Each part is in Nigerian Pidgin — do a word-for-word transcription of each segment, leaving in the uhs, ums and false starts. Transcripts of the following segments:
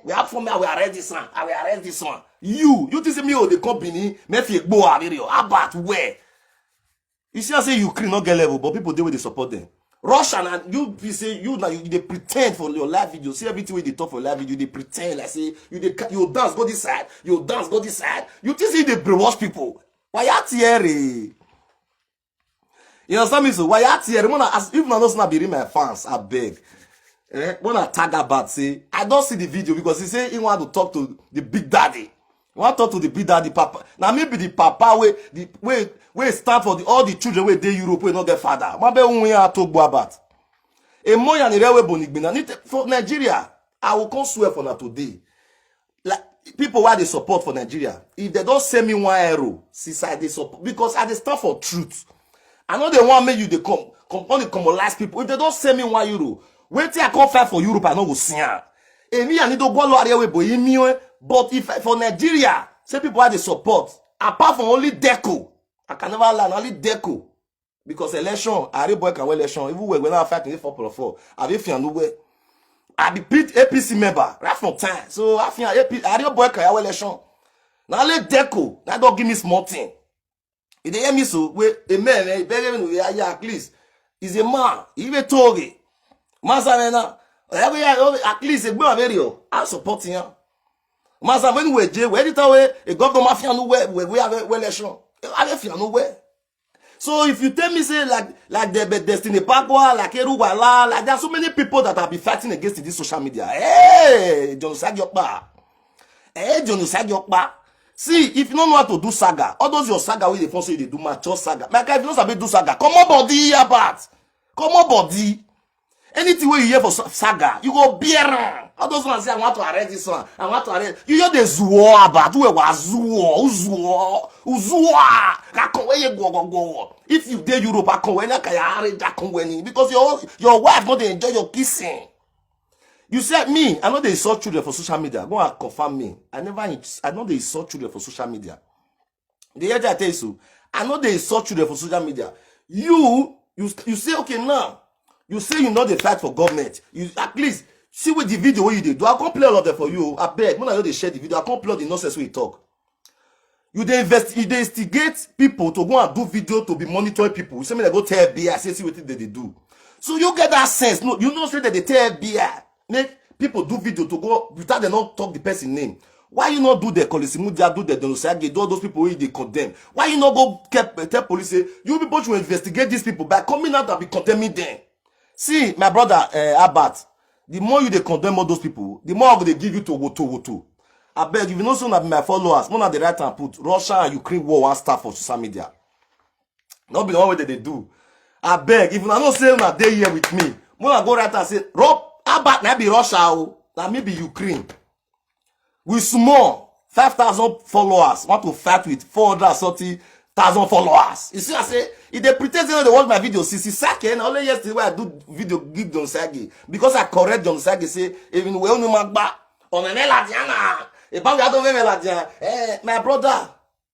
We have for me, I will arrest this one. I will arrest this one. You, you think say me, oh, they come Benin, me fi gbo Abirio. About where? You see, I say Ukraine not get level, but people dey wey dey support them. Russia, and you be say you now you dey pretend for your live video. See everything wey dey talk for live video, you dey pretend like say you dey ca- you dance go this side, you dance go this side. You think say you dey brainwash people? Why you tear? You understand me? So why you tear? When I ask, if una no say na be real my fans, I beg. Eh, when I tag about say I don't see the video because he say he want to talk to the big daddy. He want talk to the big daddy papa. Now maybe the papa wey the wey wey stand for the all the children wey dey Europe wey no get father. My be who here talk about. A moya ni rewe bonigbina. Ni te- For Nigeria, I will come swear for now today. Like people why they support for Nigeria. If they don't send me one euro, since I they support because I dey stand for truth. I know they want make you they come come on the commonize people. If they don't send me one euro, wait till I come fight for Europe, I know go see am. Emi ani do go lo arewe bo imi o. But if for Nigeria, say people why they support, apart from only Deco, I can never learn only Deco because election, Are boy can win election. Even when when I fight in four plus four, I be fian no way. I be P- A P C member right from time. So I fian A P Are boy can win election. Now let Deco, that don't give me small thing. If they hear me so, wait, a man, eh, beg him, yeah, yeah, please. He's a man. He even told it. Master, man, now, every year, oh, at least a man, very, oh, I'm supporting him. Master, when we J, where the time we a government mafia no where we we have a well election. I have a no where. So if you tell me say like like the but Destiny Pagwa, like Eruwala, like there are so many people that have been fighting against this social media. Hey, John Sagyopa. Hey, John Sagyopa. See, if you don't know how to do saga, all those your saga wey dey force you dey do mature saga. My guy, if you no sabi do saga, comot body about. Comot body. Anything wey you hear for sa- saga, you go bear am. All those ones say I want to arrest this one, I want to arrest. You hear the zuo about who was zuo, zuo, zuo. Kakowe ye go go go. If you dey Europe, I come when I can arrange that come when because your your wife no dey enjoy your kissing. You said me, I know they insult children for social media. Go and confirm me. I never, ins- I know they insult children for social media. The other I tell you so. I know they insult children for social media. You, you, you say okay now. You say you know they fight for government. You at least see with the video what you dey do. I come play all of them for you. I beg. When I know they share the video, I come play all the nonsense we talk. You dey invest, you dey instigate people to go and do video to be monitoring people. You say me they go tell F B I, say see what they, they do. So you get that sense. No, you know say that they tell F B I make people do video to go without they not talk the person name. Why you not do the Kolisimudia, do the Donosage, do all those people wey dey condemn? Why you not go ke- tell police say you people should investigate these people by coming out and be condemning them? See, my brother uh, Albert, the more you dey condemn all those people, the more I go dey give you to woto woto. I beg, if you know say una be my followers, una dey write and put Russia and Ukraine war wan start for social media. No be the one wey dem dey do. I beg, if una know say una dey here with me, una go write and say, Rob, Albert na be Russia o, na me be Ukraine. We small, five thousand followers want to fight with four hundred something thousand followers. You see, I say, if they pretend say no, they watch my video, since Saki, and only yesterday when I do video, give John Sagi, because I correct John Sagi, say, even we only magba, on the Meladiana, if I don't Meladiana, eh, my brother,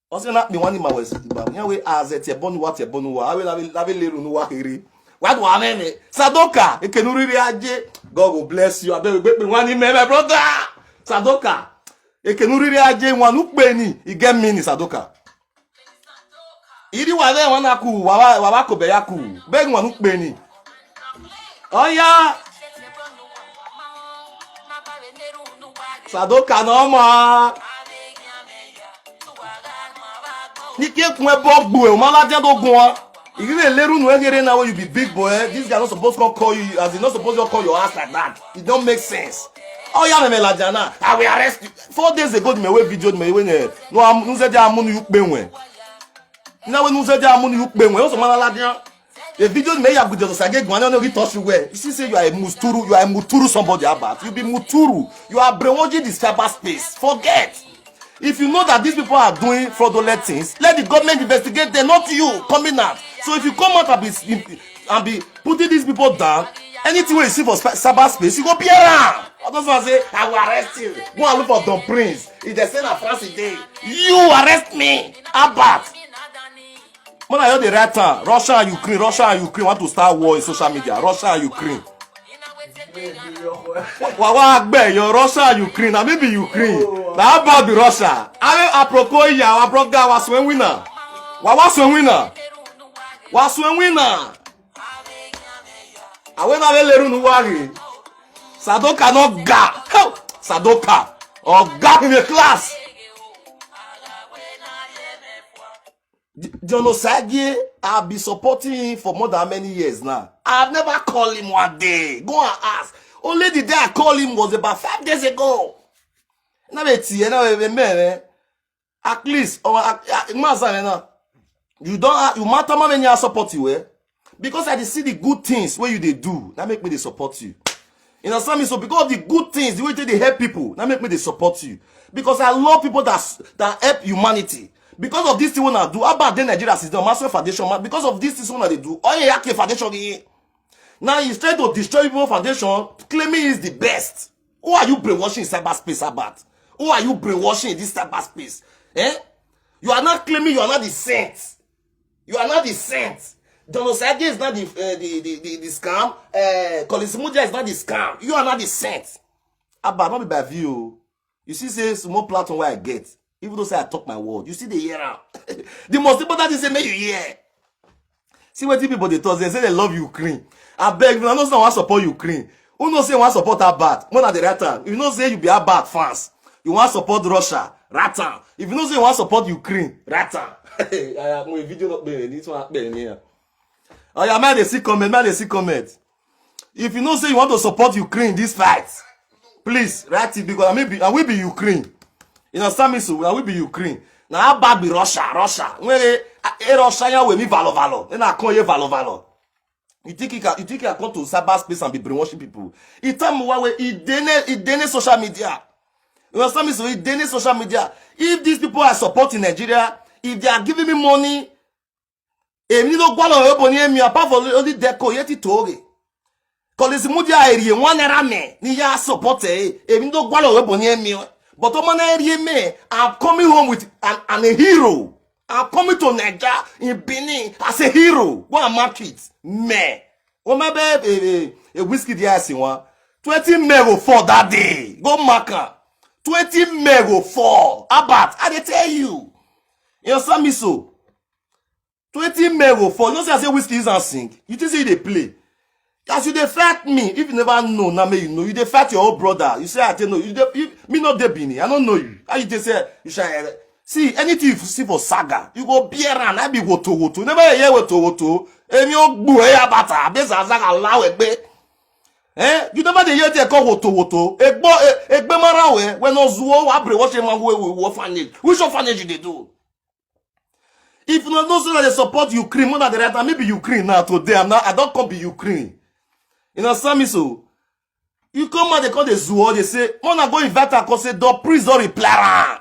also not me one in my ways, but you know, we as a Tebonu, what Tebonu, I will have a little no worry. What do I mean? Sadoka, it can really aje. God will bless you. I beg you, my brother. Sadoka, it can really aje one who penny. You get me, Sadoka. Iri wa le wana ku wa wa wa ko be ya ku be nwa nu pe ni. Oya. Sadoka no mo. Ni ke kun e bo gbo e o ma la je do gun wa. Iri le leru nu e here na wey you be big boy. Eh? This guy not supposed to call you as he not supposed to call your ass like that. It don't make sense. Oh yeah, me la jana. I will arrest you. Four days ago, me we video me we ne. No, I'm nze ja amunu you pe wen. Na we nze ja amunu you pe wen. O so mala la dia. The video me ya gudo so sage gwan no get touch you well. You see say you are a muturu, you are a muturu somebody about. You be muturu. You are brainwashing the cyberspace. Forget. If you know that these people are doing fraudulent things, let the government investigate them, not you coming out. So if you come out and be and be putting these people down, anything wey you see for spa- cyber space, you go bear am. I just want to say, I will arrest you. Go and look for Don Prince. If they say na France today, you arrest me. Albert. When I hear the right time, Russia and Ukraine, Russia and Ukraine want to start war in social media. Russia and Ukraine. Wa wa gbe yo Russia, Ukraine, na me be Ukraine. Na about the Russia. Ame aproko ya wa broga wa swen winner. Wa wa swen winner. Wa swen winner. Awe na ve leru nu wa ri. Sadoka no ga. Sadoka. Oga in the class. John Osagie, I've been supporting him for more than many years now. I've never called him one day. Go and ask. Only the day I called him was about five days ago. Na be ti, na be me, eh. At least, or at, at, Maza, eh, na. You don't, you matter how many I support you, eh? Because I dey see the good things wey you dey do, that make me dey support you. You understand me? So because of the good things, the way you take dey help people, that make me dey support you. Because I love people that that help humanity. Because of this thing wey I do, how about the Nigeria system, Master Foundation, man? Because of this thing wey I dey do, all your Foundation here. Now he's trying to destroy people foundation, claiming he's the best. Who are you brainwashing in cyberspace about? Who are you brainwashing in this cyberspace? Eh? You are not claiming you are not the saint. You are not the saint. John Osagie is not the, uh, the, the, the, the scam. Uh, Collins Mudia is not the scam. You are not the saint. Abba, not be by view. You see, say small platform where I get. Even though say I talk my word, you see the hear am. The most important thing say make you hear. See what people dey talk. They say they love Ukraine. I beg, if you know say I want support Ukraine, who know say I want support Abat? More than the right time. If you know say you be Abat fans, you want support Russia, right time. If you know say you want support Ukraine, right time. I have my video not being this one being here. Oh yeah, man, they see comment, man, they see comment. If you know say you want to support Ukraine in this fight, please write it because I may be, I will be Ukraine. You understand me? So I will be Ukraine. Now how bad be Russia? Russia. When a, a Russia ya with me valo valo. Then I call you valo valo. You think you can, you think you can come to cyberspace and be brainwashing people? It time why we it dene it dene social media. You understand me? So it dene social media. If these people are supporting Nigeria, if they are giving me money, èmi ló gbọ́ lọ́wọ́ ebo ní èmi apart from only deco yẹn ti tó rè. Collins Mudia èrè one naira mẹ́ ní yà support ẹ̀ èmi ló gbọ́ lọ́wọ́ ebo ní èmi. But ọmọ náà èrè mẹ́, I'm coming home with an, an a hero. I'm coming to Naija in Benin as a hero. Go and mark it. Mẹ́. Wọ́n máa bẹ́ a, a, a Wizkid yà sí wọn. Twenty mẹ́ go fall that day. Go mark am. Twenty mẹ́ go fall. Albert, I dey tell you. You understand me so? Twenty mẹ́ go fall. You know say I say Wizkid use am sing. You think say you dey play? As you dey fight me, if you never know, now make you know. You dey fight your own brother. You say I tell no. You dey, you, me not dey Benin. I don't know you. How you dey say you shall see anything you see for saga? You go bear am. I be woto woto. Never hear woto woto. Èmi ò gbọ́ ẹ abata. Abesa saga lawe gbe. Eh? You never dey hear they call woto woto. Egbo e- egbe mara we. When no zuo wa bre what man we we orphanage. Which orphanage you dey do? If you no know say they support Ukraine, more than the right time, maybe Ukraine now today. I'm not. I don't come be Ukraine. You know, Sammy so. You come out, they call the zoo, they say, Mona go invite her, cause say, the priest don't reply her.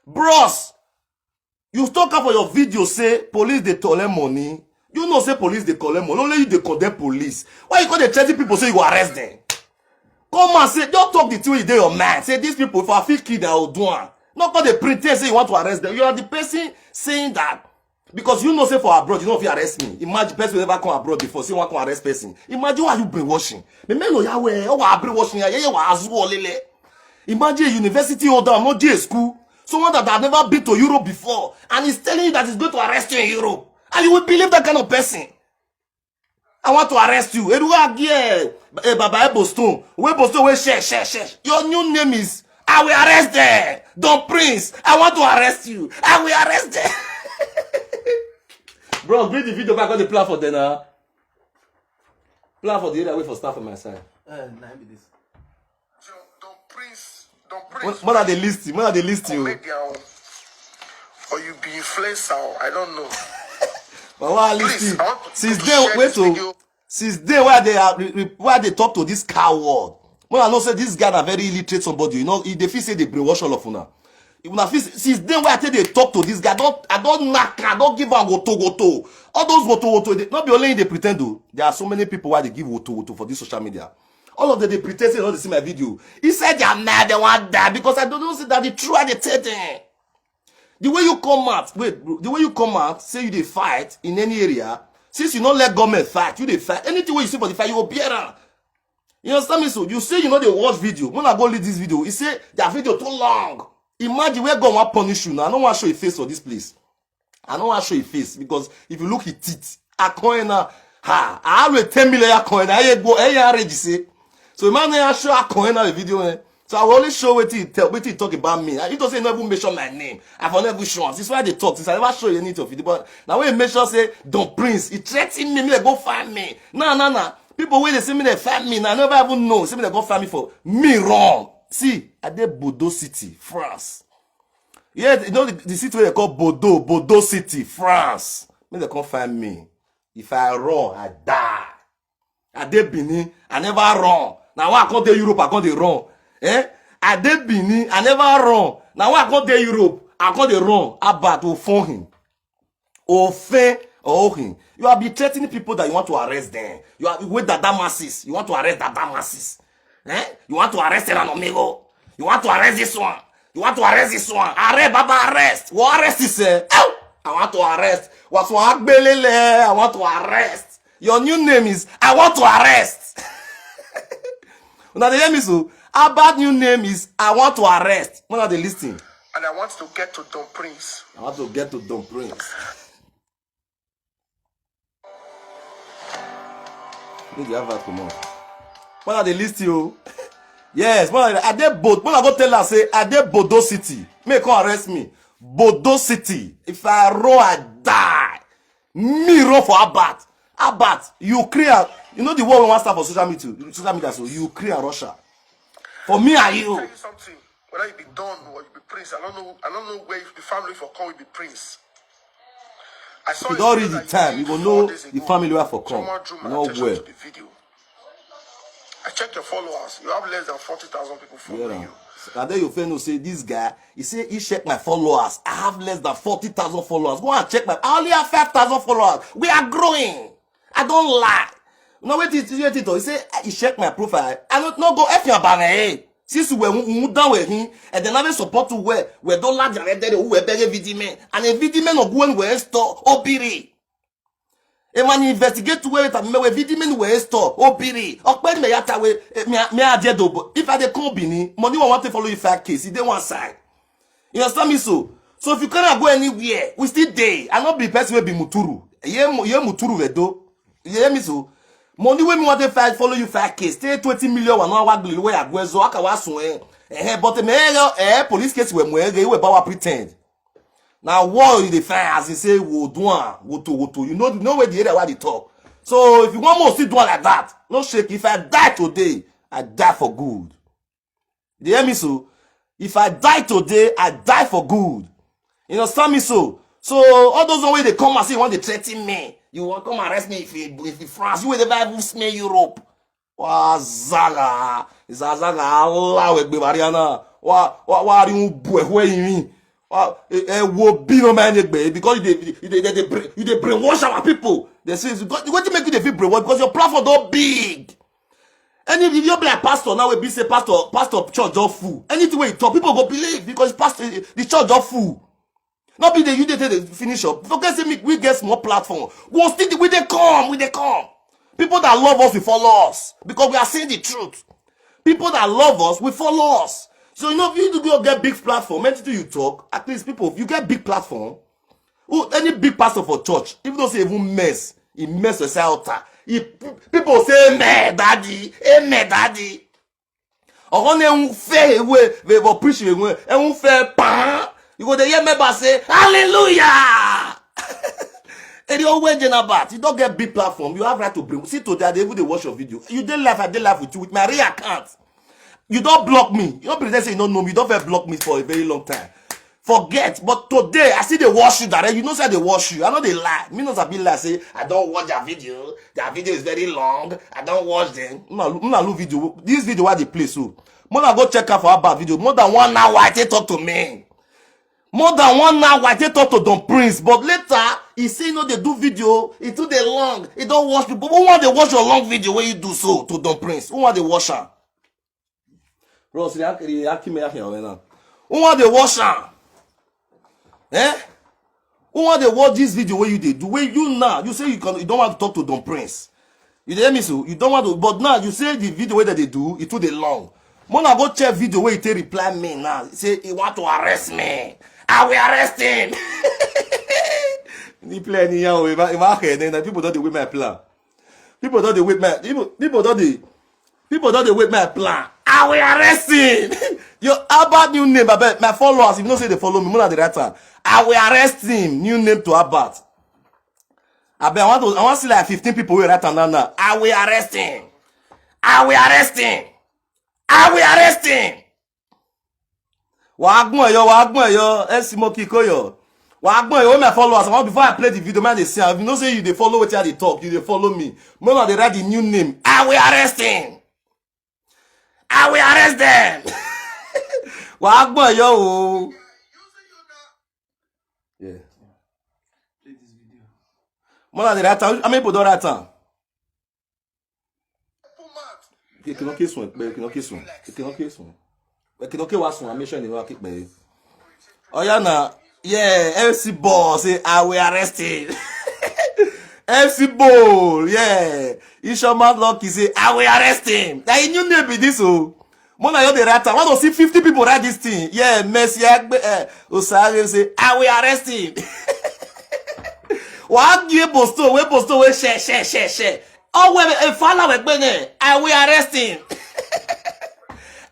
Bros, you talk up for your video, say, police, they collect money. You know, say, police, they collect money. Only you, they condemn police. Why you call the thirty people, say you go arrest them? Come and say, don't talk the thing wey dey your mind. Say, these people, if I feel kid, I will do am. Not call the pretend, say you want to arrest them. You are the person saying that. Because you know, say for abroad, you know if you arrest me. Imagine person never come abroad before, say you want to arrest person. Imagine why you brainwashing. Me me no ya we, oh wa brainwashing ya, ya wa azu olele. Imagine a university holder, not J school. Someone that has never been to Europe before, and is telling you that he's going to arrest you in Europe. And you will believe that kind of person. I want to arrest you. Eduga gie, eh, Baba Ebostone. We Bostone, we share, share, share. Your new name is I will arrest them. Don Prince, I want to arrest you. I will arrest them. Bro, bring the video back on the plan for them now. Plan for the area way for staff on my side. Uh, nah, be this. Don Prince, Don Prince. When, when are they listing? When are they listing? Comedian, or you be influencer, I don't know. But why are listing? Since then, wait to since then why they are why they talk to this coward? When I know say this guy na very illiterate somebody, you know, if they feel say they brainwash all of una. If una feel since then why I take they talk to this guy, don't I don't knock, I don't give am goto goto. All those goto goto, they, not be only they pretend though. There are so many people why they give goto goto for this social media. All of them they pretend say they don't see my video. He said they are mad, they want die because I don't know say that the true I they tell them. The way you come out, wait, bro, the way you come out, say you dey fight in any area. Since you no let government fight, you dey fight. Anything wey you see for the fight, you go bear am. You understand me? So you say you know they watch video. When I go leave this video, he say their video too long. Imagine where God want punish you now. I don't want to show your face for this place. I don't want to show your face because if you look at it, I coin now. Ha, I have a ten million coin. I go, I already say. So man, I show I coin now a video. Eh? So I will only show what he tell, what he talk about me. I don't say never mention my name. I've never shown. This is why they talk. Since I never show you anything of it. But now when he mention say Don Prince, he threatened me. Me they go find me. Nah, nah, nah. People when they see me, they find me. Now I never even know. See me, they go find me for me wrong. See, I dey Bordeaux City, France. Yeah, you know the, the city where they call Bordeaux, Bordeaux City, France. Me they come find me. If I run, I die. I dey Benin, I never run. Now why I come dey Europe, I come dey run. Eh? I dey Benin, I never run. Now why I come dey Europe, I come dey run. About Ofohin. Ofe Ohin. You are be threatening people that you want to arrest them. You are with that masses. You want to arrest that masses. Eh? You want to arrest Aaron Omego. You want to arrest this one. You want to arrest this one. Arrest, Baba, arrest. What arrest is eh? Ow! I want to arrest. What's one agbelele? I want to arrest. Your new name is I want to arrest. Now they hear me so. Our bad new name is I want to arrest. When are they listening? And I want to get to Don Prince. I want to get to Don Prince. Need the advert come on. When are they list you? Yes, when I dey Bordeaux, when I go tell her say I dey Bordeaux City, make come arrest me. Bordeaux City. If I roll, I die. Me roll for Abat. Abat, Ukraine. You know the war we want start for social media, social media. So Ukraine and Russia. For me and you. Tell you something. Whether you be Don or you be Prince, I don't know. I don't know where the family for come will be Prince. I saw If you don't read the time, you go know the family where for come. Someone drew my Not attention well. To the video. I checked your followers. You have less than forty thousand people following Yeah. you. And then you fail to say this guy. He say he checked my followers. I have less than forty thousand followers. Go and check my. I only have five thousand followers. We are growing. I don't lie. No wait till wait till he say he check my profile. I don't no go F your banner. Eh? Since we we down with him and then I support to where we don't like the red who we beg a V D man and a V D man of when we store obiri. E man investigate to where it me we V D men we store obiri. Okpe me yata we eh, me me ajedo but if I dey come Benin, money we want to follow you five K, see dey one side. You understand me so? So if you cannot go anywhere, we still dey. I not be person will be muturu. Ye mu- ye muturu we do. You hear me so? Money when me want to fight follow you five K, stay twenty million one hour glue where I go so I can was eh. Eh, but me eh, eh police case we we we power pretend. Now war you dey find as he say wo do am, wo to wo to. You know know where the area where they talk. So if you want more see do am like that, no shake. If I die today, I die for good. You dey hear me so? If I die today, I die for good. You understand me so? So all those one wey dey come and say you want to threaten me, you want come arrest me if you if you France, you will never even smell Europe. Wa zaga, zazaga Allah we gbe Mariana. Wa wa wa ri un bu ehwe yin. Wa e e wo bi no man egbe because you dey you dey dey dey brain- you dey brainwash our people. They say God, wetin make you dey feel brainwash because your platform don big. Any if you be like pastor now, we be say pastor pastor church don full. Anything wey you talk, people go believe because pastor the church don full. No be the you dey take dey finish up. Forget say me we get small platform. We still dey- we dey come, we dey come. People that love us will follow us because we are saying the truth. People that love us will follow us. So you know if you do go get big platform, anything you talk, at least people if you get big platform, who any big pastor for church, even though say even mess, he mess with altar. He, people say amen, daddy, amen, daddy. Ọkọ na-enwu fe ewe ve for preach ewe enwu fe paa. You go dey hear member say hallelujah. And you always dey na bat. You don't get big platform. You have right to bring. See today I dey even dey watch your video. You dey live, I dey live with you with my real account. You don't block me. You don't pretend say you don't know me. You don't first block me for a very long time. Forget, but today I see they watch you direct. You know say they watch you. I know they lie. Me not be lie. Say I don't watch their video. Their video is very long. I don't watch them. Una una look video. This video why they play so. More than go check out for about video. More than one hour I take talk to me. More than one hour I take talk to Don Prince. But later he say no they do video. It too they long. It don't watch people. Who want they watch your long video when you do so to Don Prince? Who want they watch am? Bros, they act- they act me out here now. Who want they watch am? Eh? Who want they watch this video where you they do? Where you now? You say you can you don't want to talk to Don Prince. You dey hear me so? You don't want to, but now you say the video wey dem dey do, e too dey long. Mona go check video wey e take reply me now. Say he want to arrest me. I will arrest him. He play anyhow. If I, if I hear, then people don dey wait my plan. People don dey wait my people. People don dey people don dey wait my plan. I will arrest him. Your Albert new name, abeg, my followers, if you know say they follow me, Mona dey write am. I will arrest him. New name to Albert. Abeg, I want to, I want see like fifteen people wey write am down now. I will arrest him. I will arrest him. I will arrest him. Wàá gbọ́n ẹ̀yọ́, wàá gbọ́n ẹ̀yọ́, ẹ sì mọ kíkó yọ. Wàá gbọ́n ẹ̀yọ́, my followers, I want, before I play the video, man, they see, if you know say you dey follow wetin I dey talk, you dey follow me. Make una dey write the new name. I will arrest him. I will arrest them. Wàá gbọ́n ẹ̀yọ́ o. Yeah. Make una dey write am. How many people don write am? Kìnà kí sùn pé kìnà kí sùn kìnà kí sùn kìnà kí wàá sùn àmì iṣẹ́ ni wàá kí pé. Ọ̀yá na, yeah, M C Ball say I will arrest him. M C Ball, yeah. Ishoma Lucky say I will arrest him. Na him new name be this o. Mona yo dey write am. I want to see fifty people write this thing. Yeah, Mercy Agbe, eh, Osare say I will arrest him. Wàá gbé Boston, wey Boston, wey share, share, share, share. Ọwọ́ ẹ̀ fàlà wẹ̀ pé ní, I will arrest him.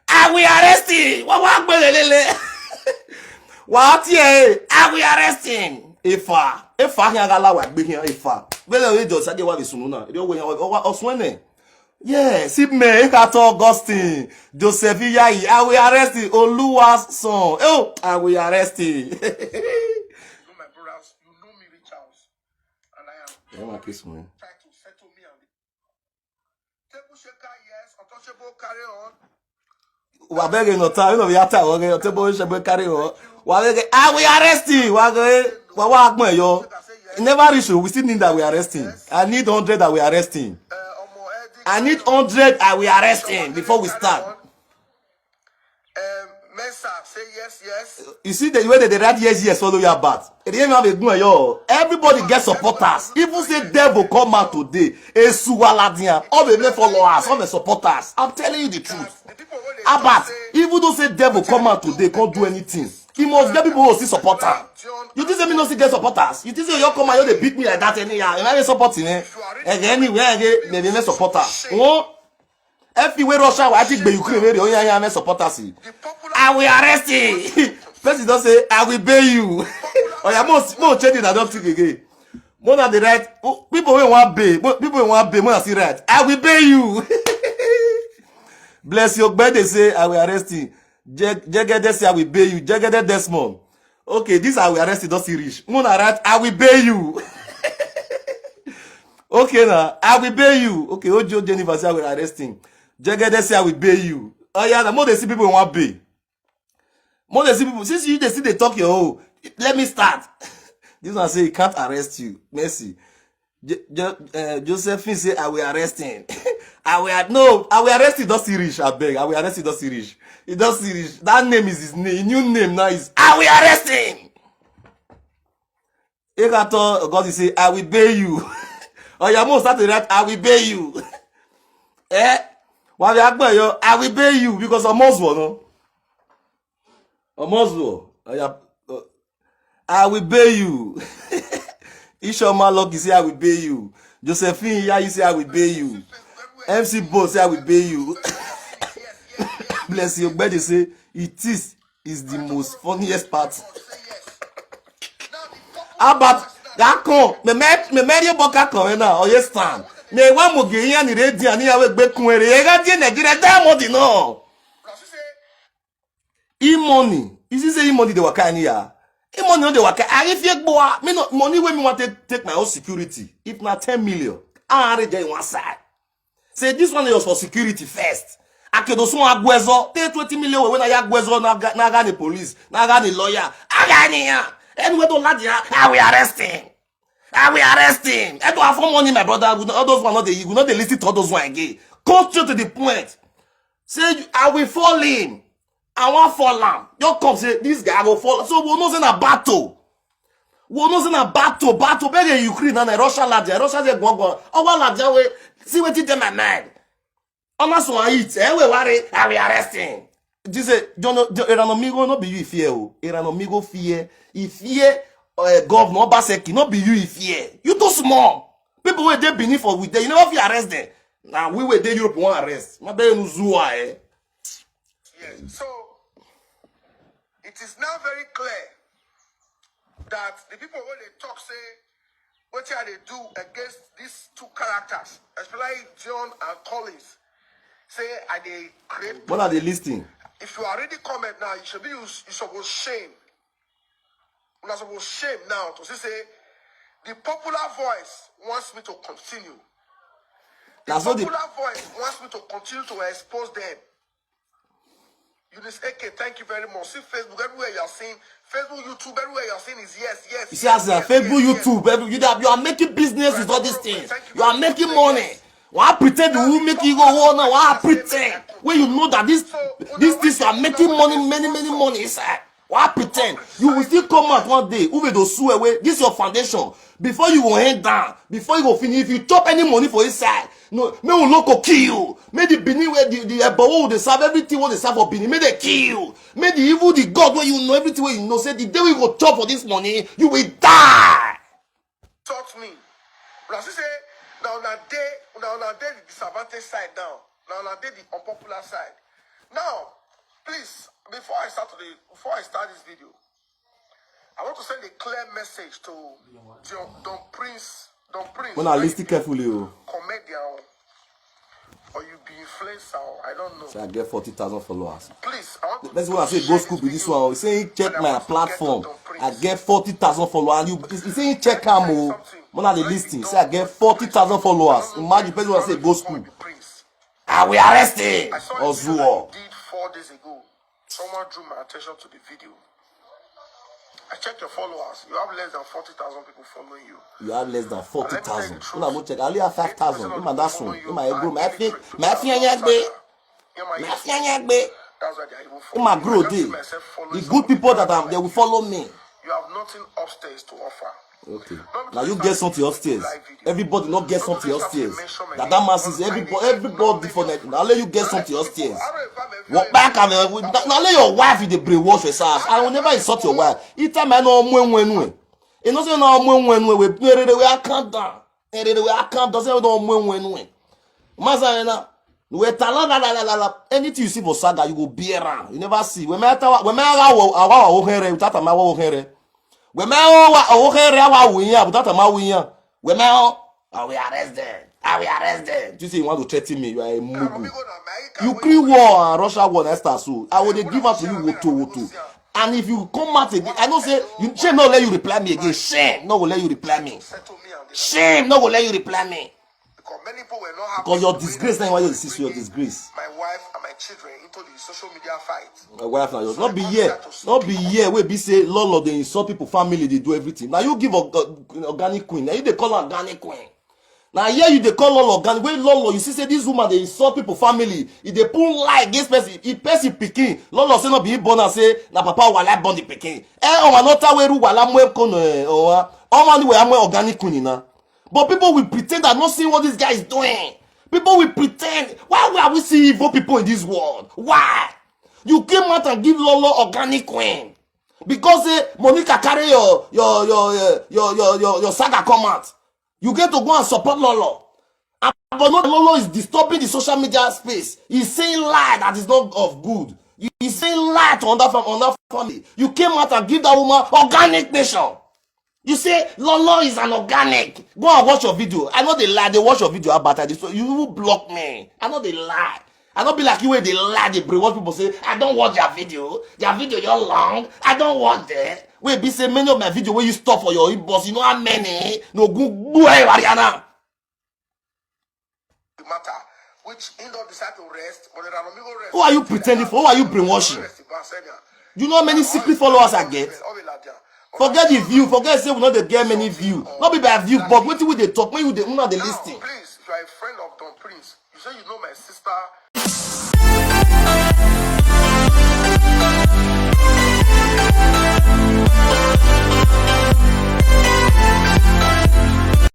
I will arrest him. Wọ́n wá gbére lélẹ̀. Wàá tiẹ̀, I will arrest him. Efa, efa hin agala wa gbe hin efa. Gbele oye jọ sade wa be sunu na. Ede owe hin ọsùn ene. Yes, si me eka to Augustine, Joseph Iyayi, I will arrest him. Oluwason. Oh, I will arrest him. You know my brothers, you know me reach house. And I am Ẹ máa kí sùn ẹ́. Try to settle me and the table shaker, yes, untouchable, carry on. Wà bẹ́ẹ̀ gẹ̀ nọ̀tà, you know, we have time, okay, table shaker, carry on. Wà bẹ́ẹ̀ gẹ̀, I will arrest him. Wà gẹ̀, wà wá gbọ́n ẹ̀yọ́. It never reach o, we still need that we arrest him. I need hundred that we arrest him. I need hundred, I will arrest him before we start. Um, Mesa say yes, yes. You see the way that they write yes, yes, follow your bat. Èdè yẹn máa fi gún ẹ yọ. Everybody get supporters. Even say devil come out today. Esu waladian. All the men followers, all the supporters. I'm telling you the truth. Abat, even though say devil come out today, can't do anything. He must get people who still support am. You think say me no still get supporters? You think say you come out, you dey beat me like that anyhow? Am I supporting eh? Anywhere again, they dey support am. Wọ́n Every wey Russia wa ti gbe Ukraine wey dey oyan yan supporters. I will arrest him. Person don say I will bail you. Oya mo mo change it, I don think again. Mo na dey write, oh, people wey wan bail, mo- people wey wan bail, mo na see right. I will bail you. Bless your birthday say I will arrest him. Jeg- Jegede say I will bail you. Jegede Desmond. Okay, this I will arrest him don see reach. Mo na write I will bail you. Okay na, I will bail you. Okay, Ojo Jennifer say I will arrest him. Jegede say I will bail you. Oh yeah, na mo dey see people wey wan bail. Mo dey see people. Since you dey still dey talk your own, let me start. This one say he can't arrest you. Mercy. Je- Je- uh, Josephine say I will arrest him. I will ar- no, I will arrest him. Don see reach, abeg. I will arrest him. Don see reach. He don see reach. That name is his name. His new name now is I will arrest him. Ekato God say I will bail you. Oya mo start to write I will bail you. Eh? Wa bi agbo yo, I will bail you because almost one. No? Almost one. Oya, uh, I will bail you. Ishoma Lucky say I will bail you. Josephine Yayi say I will bail you. M C Bo say I will bail you. Bless you. Ogbede say it is is the most funniest part. About that con, me me me me yo boka con na oye stand. Me wa mo ge yan ni re di ani awe gbe kun ere. E ga di Nigeria diamond no. E money. You see say e money dey waka anyhow. E money no dey waka. I if you go me no money wey me want take take my own security. If na ten million, I arrange it one side. Say this one is for security first. Akedosun Agwezo, take twenty million wey na Agwezo na ga- na ga the police, na ga the lawyer. Aga ni ya. Anyway, don't let ya. I will arrest him. I will arrest him. I do have money, my brother. We no- all those one not the we not the listen to all those one again. Come straight to the point. Say you- I will fall him. I wan fall am. Just come say this guy go fall. So we know say na battle. We know say na battle, battle. Be the Ukraine and Russia ladia, Russia dey gwangwan. Our ladia we see wetin dey my mind. Onasun eat, eh, we worry, I will arrest him. This is John Eranomigo, no be you fear o. Eranomigo fear. He fear uh, Governor Obaseki, no be you he fear. You too small. People wey dey Benin for with them, you never fit arrest them. Na we wey dey Europe wan arrest. Ma be enu zuwa eh. Yes. So it is now very clear that the people wey dey talk say wetin I dey do against these two characters, especially John and Collins, say I dey create. When I dey listen. If you are reading comment now, you should be you, you suppose shame. Una suppose shame now to see say the popular voice wants me to continue. The Na so the popular voice wants me to continue to expose them. Eunice A K, thank you very much. See Facebook everywhere you are seeing, Facebook, YouTube everywhere you are seeing is yes, yes. You see, yes, as a yes, Facebook, yes, yes. YouTube, every, you, that you are making business with all these things. You are making money. Why pretend you will make you go on now? Why pretend when you know that this this things you are making money, many many money inside? Why pretend? You will still come out one day. Who will sue away? This your foundation. Before you go end down, before you go finish, if you chop any money for inside, no, may we look kill you. May the Benin where the the Ebo wey dey serve everything wey dey serve for Benin, may they kill you. May the evil the God where you know everything where you know say the day we go chop for this money, you will die. Taught me. Una see say na una dey na una dey the disadvantage side now. Na una dey the unpopular side. Now, please, before I start to the before I start this video, I want to send a clear message to Don, Don Prince. Don Prince. When I listen carefully, oh. Comedian, or you be influencer, I don't know. Say I get forty thousand followers. Please, I want to. That's what I say. Go school with this one. Say check my platform. I get forty thousand followers. And you, you say check am oh. When I listen, say I get forty thousand followers. Imagine person want say go school. I will arrest him. Ozuo. Did four days ago. Someone drew my attention to the video. I checked your followers. You have less than forty thousand people following you. You have less than forty thousand. Una go check. I only have five thousand. Ima that's one. Ima ego. My fi my fi anyagbe. My fi anyagbe. That's why they are even following. Ima grow dey. The good people that am they will follow me. You have nothing upstairs to offer. Okay. Now you get something upstairs. Everybody not get something upstairs. That that man says everybody, everybody for that. Now let you get something upstairs. Walk back and uh, now let your wife in the brainwash yourself. I will never insult your wife. It time I know when when when. You know say no when when when we we I calm down. And we I calm down. Say no when when when. Masa na we tala la la la la. Anything you see for saga, you go bear am. You never see. We me tawa we me awa awa awa ohere. Utata ma awa ohere. We me awa ohere awa winya. Utata ma winya. We me o. I will arrest them. I will arrest them. You say you want to threaten me. You are a mugu. Ukraine war and Russia war next so. I will give up to you woto woto. And if you come out again, I know say you shame not let you reply me again. Shame not will let you reply me. Shame not will let you reply me. Because your disgrace now why you see your disgrace. My wife and my children into the social media fight. My wife now yours. Not be here. Not be here. We be say Lolo they insult people family they do everything. Now you give a organic queen. Now you they call organic queen. Now here you they call Lolo organic. Wait Lolo you see say this woman they insult people family. If they pull lie against person, if person picking, Lolo say not be born and say na papa wala born the picking. Eh, oh, another way ru wala mwe kono eh, oh, oh, man we am organic queen now. But people will pretend that not seeing what this guy is doing. People will pretend. Why are we seeing evil people in this world? Why? You came out and give Lolo organic queen. Because eh, Monica carry your your your your your your, your, your saga come out. You get to go and support Lolo. And, but not Lolo is disturbing the social media space. He's saying lie that is not of good. He's saying lie to another fam- another family. You came out and give that woman organic nation. You say Lolo is an organic. Go and watch your video. I know they lie. They watch your video about it. So you will block me. I know they lie. I don't be like you where they lie. They brainwash people say I don't watch their video. Their video you're long. I don't watch them. Wait, be say many of my video where you stop for your inbox. You know how many? No go go Ariana. The matter which he don't decide to rest, but the Ranomi go rest. Who are you pretending for? Who are you brainwashing? Rest in Basenia. Do you know how many secret followers I get? Forget the view. Forget say we not dey get many view. Not be by view, but wetin we dey talk when you dey una dey listen. Please, if you are a friend of Don Prince, you say you know my sister.